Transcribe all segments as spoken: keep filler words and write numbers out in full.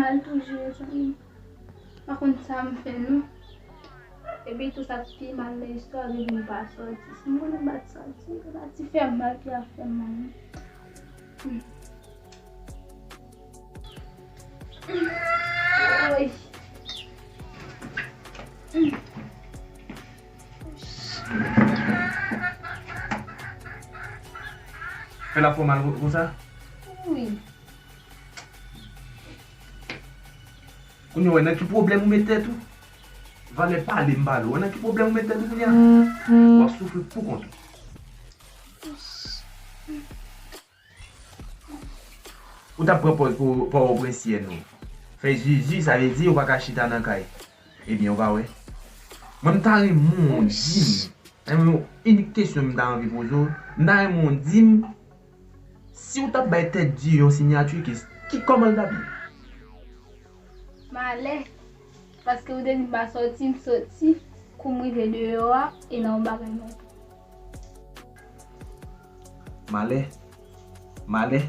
Mal toujou, zanmi. Pa konn sa m fè, non. Epi tou sa k pi mal nan istwa, depi m pa sòti. Si m konnen m pa t sòti, li pa t fè m mal, pi ap fè m mal, non. Hmm. Oy. Hmm. Fè l ap fè w mal kon, konsa? Wi. Kounye a, w wè nan ki pwoblèm ou met tèt ou? Valè pale m pale w. Nan ki pwoblèm ou met tèt ou kounye a? W ap soufri pou kont ou. Ou t ap pran pòz pou pa w pran syèn ou. Fè zizi, sa vle di ou pa ka chita nan kay. Ebyen, ou pa wè. Mwen, m ta renmen w di m. Renmen w, inik kesyon m ta anvi poze w. M ta renmen w di m, si w t ap bay Tèt Di yon siyati, ki, ki, kòman l t ap ye? Malè. Paske ou te di m pa sòti, m sòti. Kou m rive deyò a, e nan yon bagay mwen. Malè. Malè.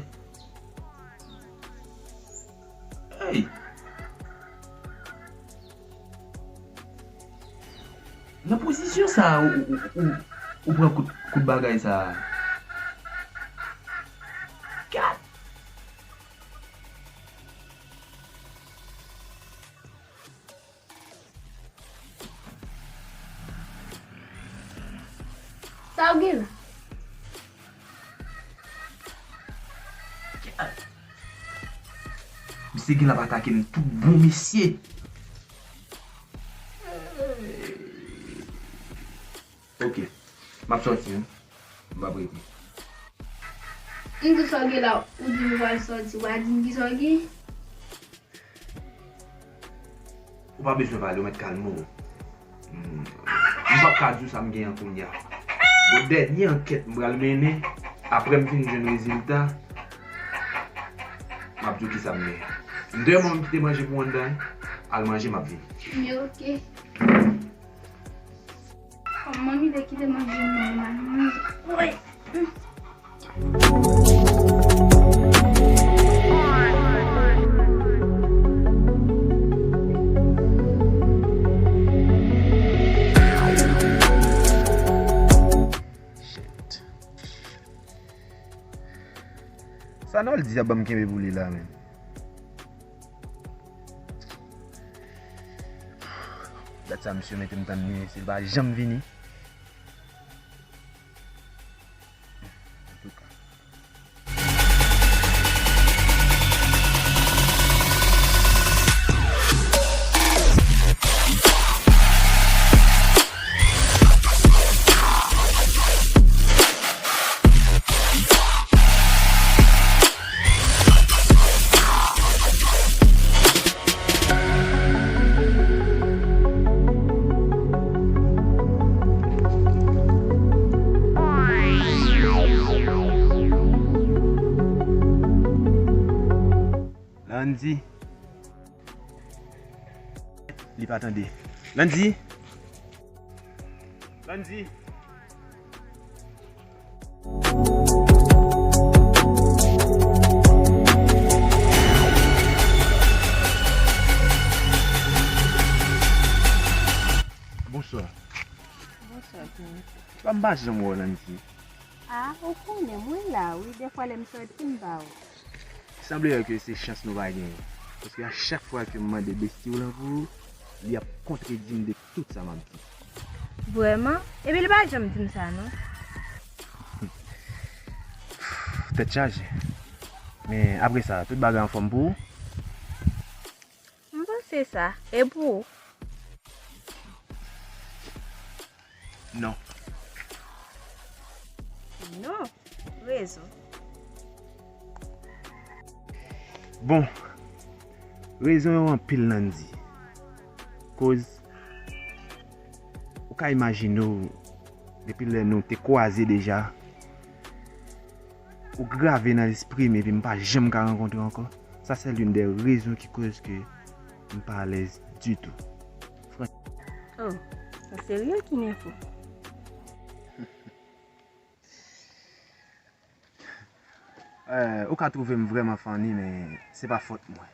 Hey! Nan pozisyon sa a, ou, ou, ou, ou pran kout, kout bagay sa a. Gad! Sa w gen la? Misye gen l ap atake m tout bon, mesye. Ok. M ap sòti, wi. M p ap rete. M di sa w gen la, ou di m pral sòti, w a di m ki sa w gen? Ou pa bezwen pale, ou mèt kalme w. Hmm. M p ap ka di w sa m gen an kounye a. Bon, dènye ankèt m pral mennen, apre m fin jwenn rezilta, m ap di w kisa m gen. M te yon moun ki te manje pou anndan, al manje, m ap vini. Yo, ok. Kòm manmi te kite manje m nan, m al manje. Woy! Shit. Sa Noldy ap ban m kenbe pou li la, menm. Dat sa misye mete m tann li, si l pa janm vini. Antouka. Landy. Li pa tande. Landy! Landy! Bonswa. Bonswa, King. Kòman m pa janm wè w, Landy? A, ou konnen, mwen la, wi. Defwa lè m sòti, m pa wè w. Sanble ke se chans nou pa genyen. Paske a chak fwa ke m mande besti w lan pou ou, li ap kontredi m de tout sa m ap di. Vrèman? Epi li pa janm di m sa, non. Tèt chaje. Men apre sa, tout bagay anfòm pou ou? M panse sa. E pou ou? Non. Non. Rezon. Bon, rezon yo anpil, Landy. Koz, ou ka imajine w, depi lè nou te kwaze deja, ou grave nan lespri m epi m pa janm ka rankontre w ankò. Sa se l'une des raisons ki koz ke m pa alèz ditou. Fran- Oh, sa serye, King Info? Eh, ou ka twouve m vrèman funny, men se pa fòt mwen.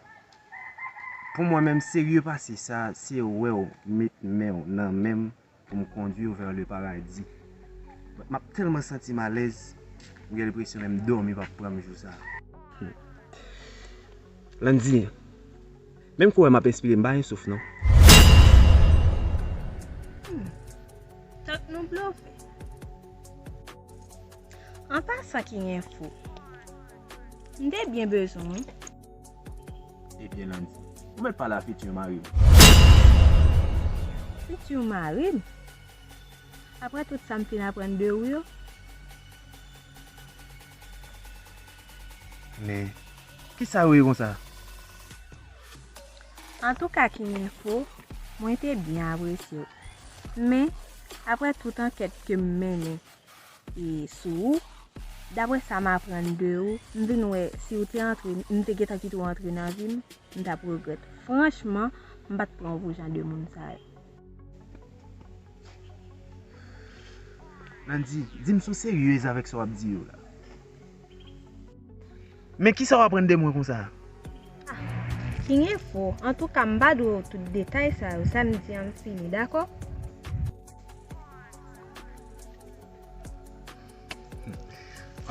Pou mwen menm, serye pase sa, se wè w met men w nan men m pou m kondwi w vè le paradi. But m ap tèlman santi m alèz, m gen lenpresyon menm dòmi p ap pran m jou sa. Hmm. Landy, menm kou wè m ap espire, m pa gen souf non. Hmm. Tank nou blofe. An pasan, King Info, m te byen bezwen w wi. Ebyen, Landy, ou mèt pale a fiti mari m. Fiti mari m? Apre tout sa m fin aprann de ou yo? Men, kisa ou ye konsa? Antouka, King Info, mwen te byen apresye w. Men, apre tout ankèt ke m mennen, e sou ou. Daprè sa m aprann de ou, m vin wè si w te antre, m te gentan kite w antre nan vi m, m t ap regrèt. Franchman, m pa t pran w pou jan de moun sa yo. Landy, di m si w seryez avèk sa w ap di yo la. Men kisa w aprann de mwen konsa? Ah, King Info, antouka, m pa dwe w tout detay sa yo. Sa m di an, m fini, dakò?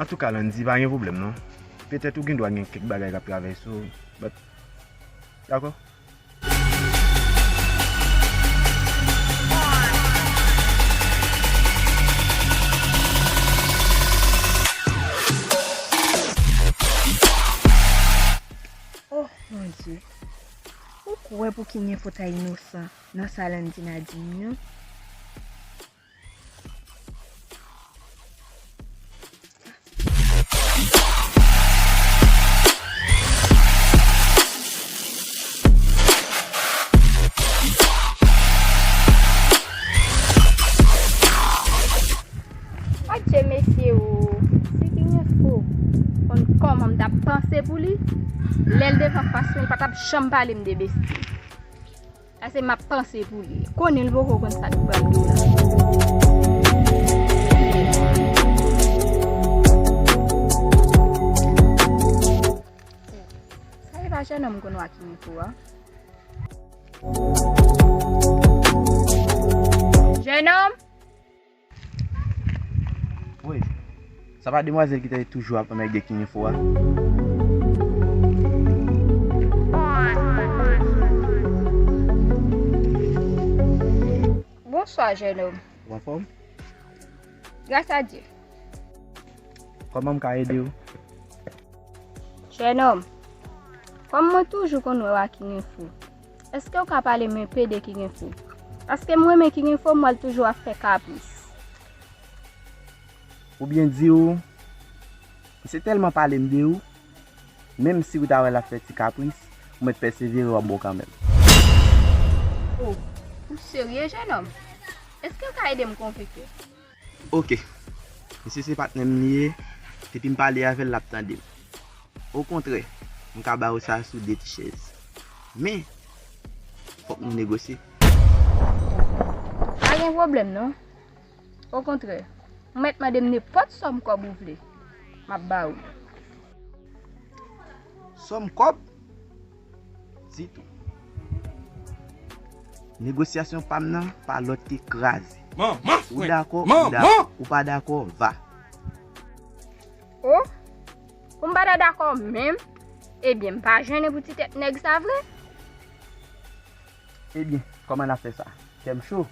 Antouka, Landy, pa gen pwoblèm non. Petèt ou gen dwa gen kèk bagay k ap travèse w, but, dakò? Oh, Bondye. Ou kwè pou King Info ta inosan nan sa Landy a di m yo? Adje mesye o, si King Info konn kòman m t ap panse pou li, lè l devan fas mwen, l pa t ap janm pale m de Bestie. Paske m ap panse pou li. Konnen l poko konn sa k pral gen la. Sa e pa jennonm konn wè King Info a? Jennonm! Wi. Sa pa demwazèl ki te toujou ap anmède King Info a? Bonswa, jennonm. Ou anfòm? Gras a Dye. Kòman m ka ede w? Jennonm, kòm mwen toujou konn wè w ak King Info, èske w ka pale m enpe de King Info? Paske m renmen King Info, m wè l toujou ap fè kapris. Pou byen di w, misye tèlman pale m de ou, menm si w ta wè l ap fè ti kapris, ou mèt pèsevere, w ap bon kanmenm. O, ou serye, jennonm? Èske w ka ede m konvenk yo? Oke. Misye se patnè m li ye. Depi m pale avè l, l ap tande m. Okontrè, m ka ba ou sa sou de ti chèz. Men, fòk nou negosye. Pa gen pwoblèm, non. Okontrè, ou mèt mande m nenpòt sòm kòb ou vle. M ap ba ou. Sòm kòb? Ditou. Negosyasyon pa m nan pa lòt ke kraze. Ou dakò, ou dakò. Ou pa dakò, va. O, pou m pa ta dakò menm, ebyen, m pa jennen pou ti tèt nèg sa vre. Ebyen, kòman n ap fè sa? Kè m cho.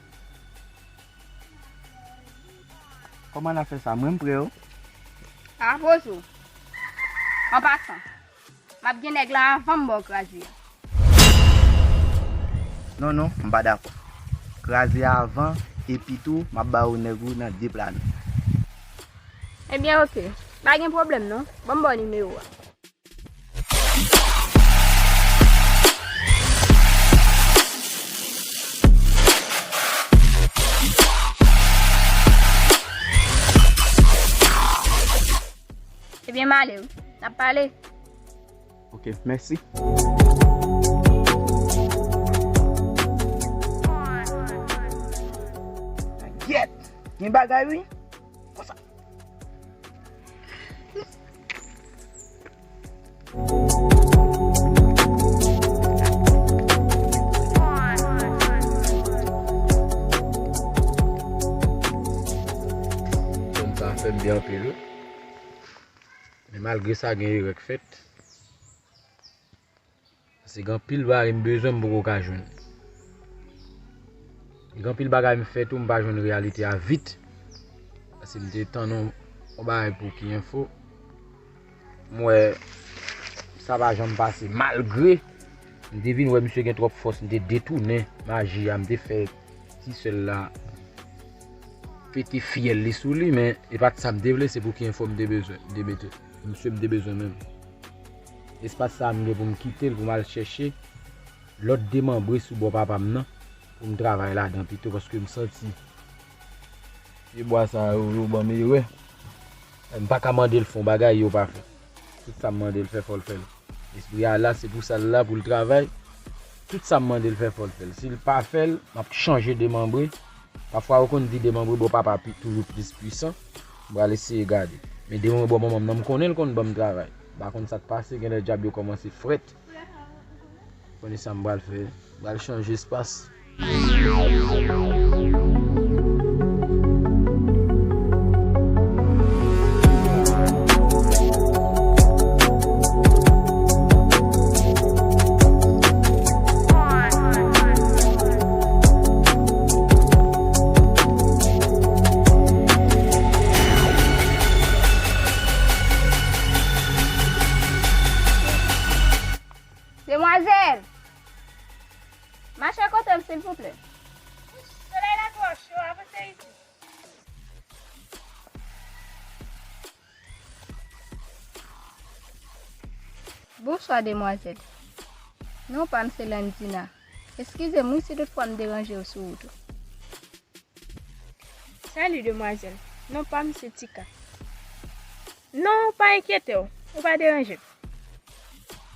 Kòman n ap fè sa? Mwen, m prè, o. Pa poze w. An pasan, m ap gen nèg la avan m ba w kraze a. Non, non, m pa dakò. Kraze a avan, epi tou, m ap ba ou nèg ou nan de plano. Ebyen, oke. Pa gen pwoblèm, non. Ban m ba w nimewo a. Ebyen, m ale wi. N ap pale. Oke, mèsi. Gyèt! Gen bagay wi. Konsa. King Anpil wi. Men malgre sa, gen erè k fèt. Paske gen anpil bagay m bezwen, m poko ka jwenn. Gen anpil bagay m fè tou, m pa jwenn reyalite a vit. Paske m te tann yon, yon bagay pou ki enfo. M wè sa pa janm pase. Malgre m te vin wè misye gen twòp fòs, m te detounen maji a, m te fè ti sèl la pete fyèl li sou li, men e pa t sa m te vle, se pou ki enfo m te bezwen, m te mete. Misye m te bezwen menm. Espas sa a m gen pou m kite l, pou m al chèche lòt demanbre sou bò papa m nan, pou m travay ladan pito, paske m santi pye bwa sa yo, yo ban m erè. M pa ka mande l fè yon bagay, yo pa fè. Tout sa m mande l fè, fò l fè l. Lespri a la, se pou sa l la, pou l travay. Tout sa m mande l fè, fò l fè l. Si l pa fè l, m ap chanje demanbre. Pafwa, yo konn di demanbre bò papa pi, toujou plis pwisan. M pral eseye gade. Men demanbre bò manman m nan, m konnen l konn ban m travay. M pa konn sa k pase, genlè dyab yo kòmanse frèt. Konnen sa m pral fè. M pral chanje espas. Demwazèl! Mache kote m, silvouplè. Solèy la twò cho, avanse isit. Bonswa, demwazèl. Non pa m se Landina. Eskize m wi si toutfwa m deranje w sou wout ou. Salut, demwazèl. Non pa m se Tika. Non, pa enkyete w. Ou pa deranje m.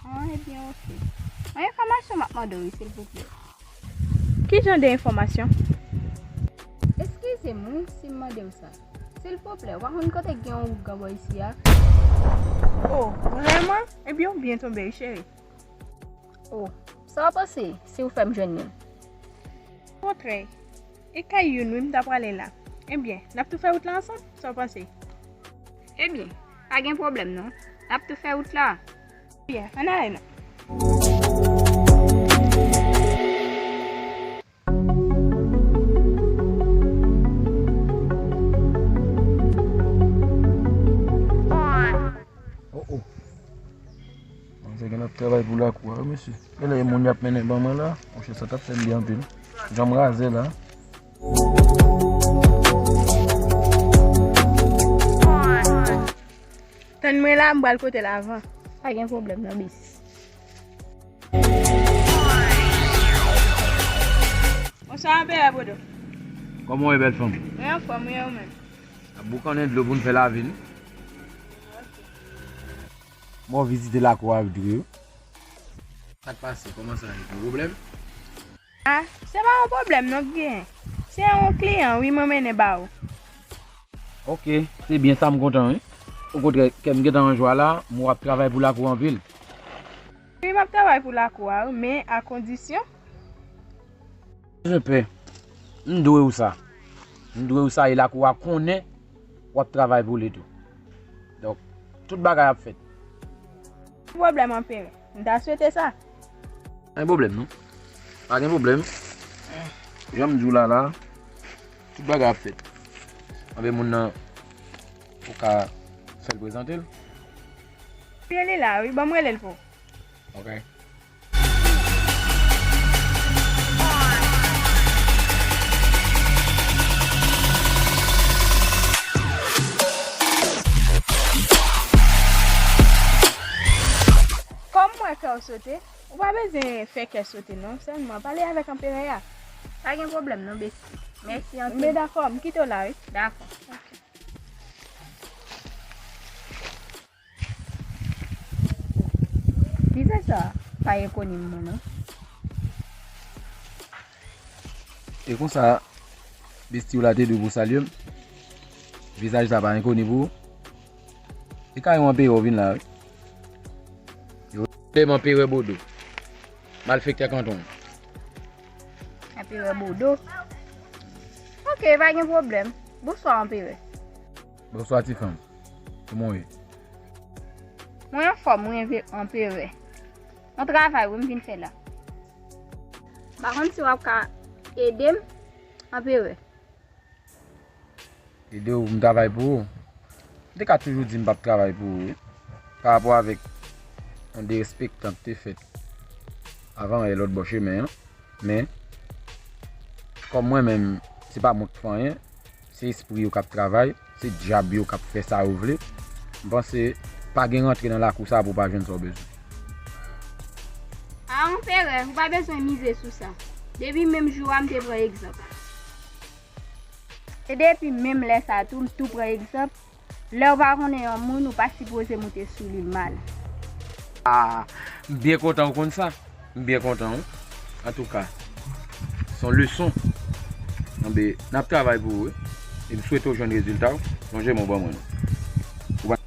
Ah, ebyen, oke. Yon enfòmasyon m ap mande w wi, silvouplè. Ki jan de enfòmasyon? Eskize m wi si m mande w sa. Silvouplè, w pa konn kote k gen yon ougan bò isi a? Oh, vrèman? Ebyen, w byen tonbe wi, cheri. Oh, sa w panse si w fè m jwenn youn? Kontrè, e kay youn wi m ta prale la. Ebyen, n ap tou fè wout la ansanm, sa w panse? Ebyen, pa gen pwoblèm non, n ap tou fè wout la. Ebyen, ann ale non. Oh, oh. Manzè gen ap travay pou lakou a wi, mesye. Genlè e moun y ap mennen ban mwen la. Monchè, sa t ap fè m byen anpil. Jan m raze la. Tann mwen la, m pral kote l avan. Pa gen pwoblèm non, bis. Bonswa, Anperè Bodo. Kòman w ye, bèl fanm? Mwen anfòm wi, e ou menm? N ap boukannen dlo pou n fè lavi n. Mwen vizite lakou a vre. Sa k pase? Kòman sa ye? Gen pwoblèm? Ah, se pa yon pwoblèm non k genyen. Se yon kliyan wi mwen mennen ba ou. Oke, se byen sa, m kontan wi. Okontrè, kè m gentan an jwa la, m wè w ap travay pou lakou anpil. Wi, m ap travay pou lakou a wi, men a kondisyon. Pè, m dwe w sa. M dwe w sa e lakou a konnen w ap travay pou li tou. Donk, tout bagay ap fèt. Pa gen pwoblèm, Anperè. M ta swete sa. Pa gen pwoblèm non. Pa gen pwoblèm. Jan m di w la la, tout bagay ap fèt. Anben moun nan, ou ka fè l prezante l. Rele la wi, ban m rele l pou ou. Ok. Kòm m wè kè w sote, ou pa bezwen fè kè sote non, sèlman pale avèk anperè a. Pa gen pwoblèm non, besti. Mèsi anpil. Men dakò, m kite w la wi. Dakò. Ok. Vizaj sa pa enkoni m mwen non. E konsa, besti w la te dwe pou salye m. Vizaj sa pa enkoni pou ou. E kay ou anperè w vin la wi. Yo rele m Anperè Bodo. Malfektè kanton. Anperè Bodo. Ok, pa gen pwoblèm. Bonswa, Anperè. Bonswa, ti fanm. Kòman w ye? Mwen anfòm, wi, anperè. Yon travay, wi, m vin fè la. M pa konn si w ap ka ede m, anperè. Ede w pou m travay pou ou? M te ka toujou di m p ap travay pou ou, wi. Pa rapò avèk yon derespektan k te fèt avan yè lòt bò chemen an. Men, kòm mwen menm, se pa mwen k fè anyen, se espri yo k ap travay, se dyab yo k ap fè sa yo vle. M panse pa gen rantre nan lakou sa pou w pa jwenn sa w bezwen. A, anperè, ou pa bezwen mize sou sa. Depi menm jou a, m te pran egzanp. E depi menm lè sa tou, m tou pran egzanp. Lè w pa konnen yon moun, ou pa sipoze moute sou li mal. Ah, m byen kontan w konn sa. M byen kontan, wi. Antouka, se yon leson. Anben, n ap travay pou ou, wi. E m swete w jwenn rezilta w. Lonje men w ban mwen, non. Ou pa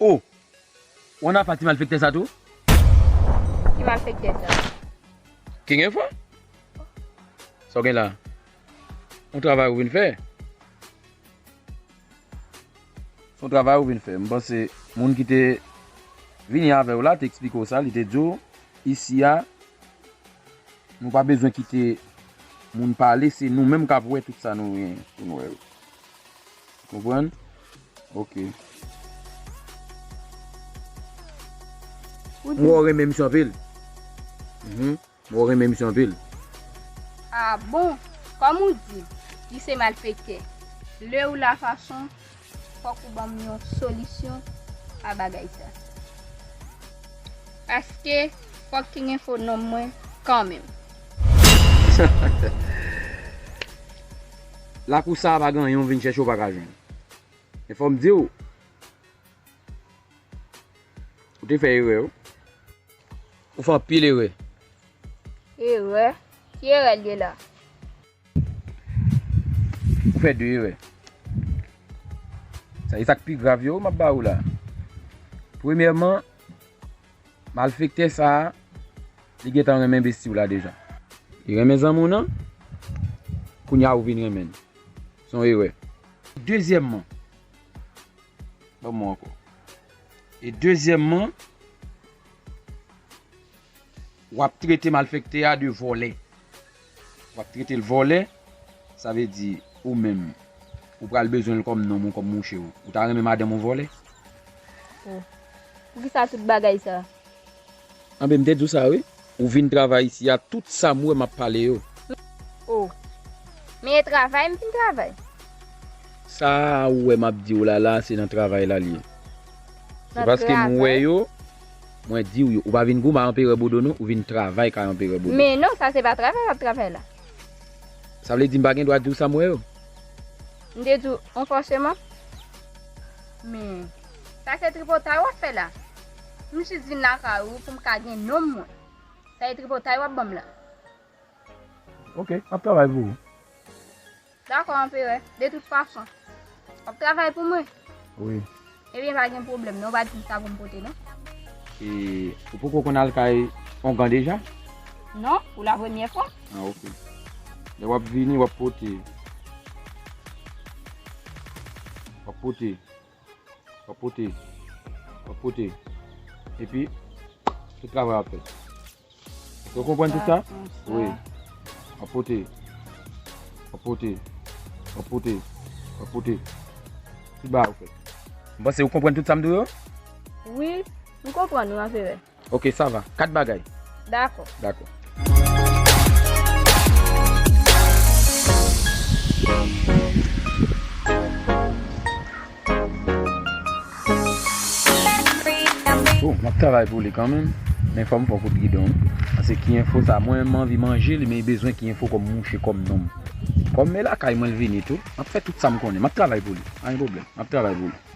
Oh! Ou ann afè ti malfektè sa tou? Ki malfektè sa? King Info? Sa w gen la? Yon travay ou vin fè? Se yon travay ou vin fè. M panse moun ki te vini avè w la te eksplike w sa, li te di w, isi a, nou pa bezwen kite moun pale, se nou menm k ap wè tout sa nou gen pou n wè yo. Konprann? Ok. Ou di m wè w renmen misye anpil. Mhm. M wè w renmen misye anpil. Ah bon, kòm ou di, li se malfektè. Lè ou la fason, fòk ou ban m yon solisyon a bagay sa. Paske fòk King Info nonm mwen kanmenm. Lakou sa a pa gen anyen w vin chèche w pa ka jwenn. Men fò m di w, ou te fè erè, wi. Ou fè anpil erè. Erè? Ki erè l ye la? Ou fè de erè. Sa e sa k pi grav yo, m ap ba ou la. Premyèman, malfektè sa a, li gentan renmen besti w la deja. Li renmen zanmi w nan, kounye a ou vin renmen l. Se yon erè. Dezyèmman, ban m ankò. E dezyèmman, w ap trete malfektè a de vòlè. W ap trete l vòlè, sa vle di ou menm, ou pral bezwen l kòm nonm ou, kòm mouche w. Ou ta renmen madanm ou vòlè? Oh. Poukisa tout bagay sa? Anben, m te di w sa, wi. Ou vin travay isi a, tout sa m wè m ap pale yo. Oh. Men e travay m vin travay. Sa ou wè m ap di w la, la, se nan travay la l ye. Se paske m wè yo, mwen di w yo. Ou pa vin goumen a anperè Bodo, non. Ou vin travay kay anperè Bodo. Men non, sa se pa travay w ap travay la. Sa vle di m pa gen dwa di w sa m wè yo? M te di w, yon fòseman. Men, sa se tripotay w ap fè la. M jis vin lakay ou pou m ka gen nonm mwen. Sa se tripotay w ap ban m la. Ok, m ap travay pou ou. Dakò, anperè. De tout fason, w ap travay pou mwen? Wi. Ebyen, pa gen pwoblèm, non, w pa di m sa pou m pote, non. E, ou poko konn al kay ongan deja? Non, pou la premyè fwa. Ah, ok. Lè w ap vini, w ap pote. W ap pote. W ap pote. W ap pote. Epi, tout travay w ap fè. Ou konprann tout sa? Wi. W ap pote. W ap pote. W ap pote. W ap pote. Tout bagay ou fè. M panse ou konprann tout sa m di w yo? Wi, m konprann ou, anperè. Ok, sa va. Kat bagay. Dakò. Dakò. Bon, m ap travay pou li kanmenm, men fò m fè kout gidon wi. Paske King Info sa, mwen menm m anvi manje li, men li bezwen King Info kòm mouche, kòm nonm. Kòm e lakay mwen l vini tou, m ap fè tout sa m konnen. M ap travay pou li, pa gen pwoblèm. M ap travay pou li.